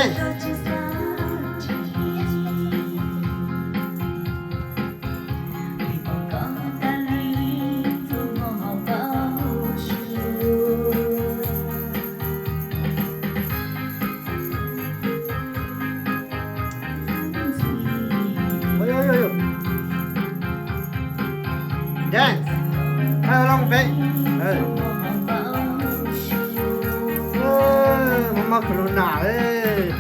Dance, thawj looj peb. Muaj mob corona,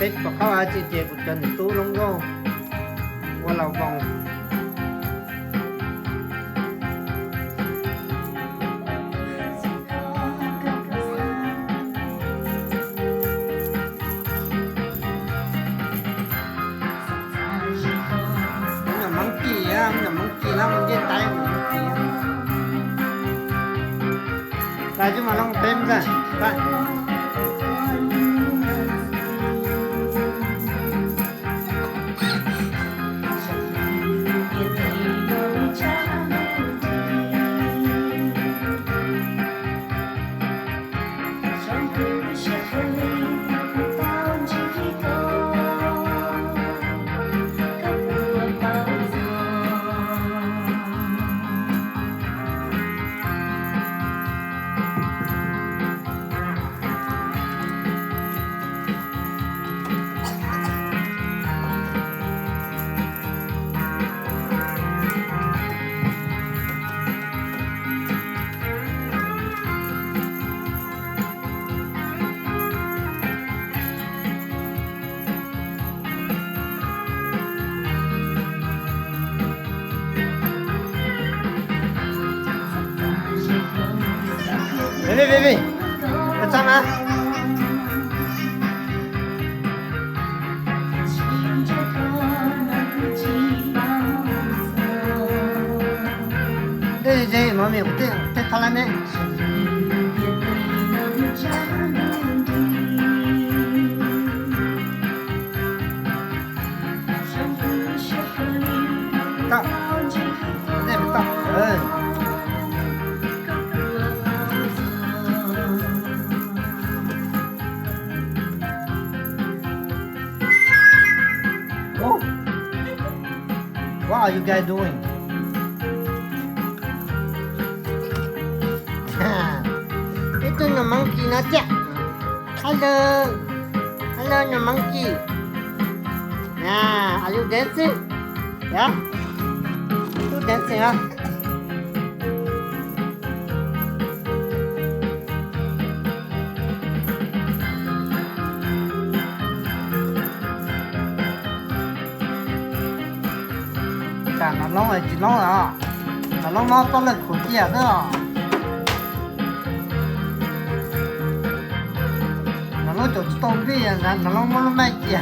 peb pom qab ua tsi ces kuv cov niam tub hluas nkauj ua laus voos. Nyuam monkey, nyuam monkey na, mus ncej taib nyuam monkey. Lais tsis mas looj peb ntag. Vij, Vij, Vij, koj txhob na. Tej ze no me kuv tej tha lab ne. What are you guys doing? Ib tug nyuam monkey no tiag. Hello, hello nyuam monkey. Are you dancing? Yeah, you dancing, huh? Tam no loob tsis loob os, tam loob mob toj lawj khuv tiag xwb os. Tam loob caum tsis tau npij, tam loob muab lub maij cia.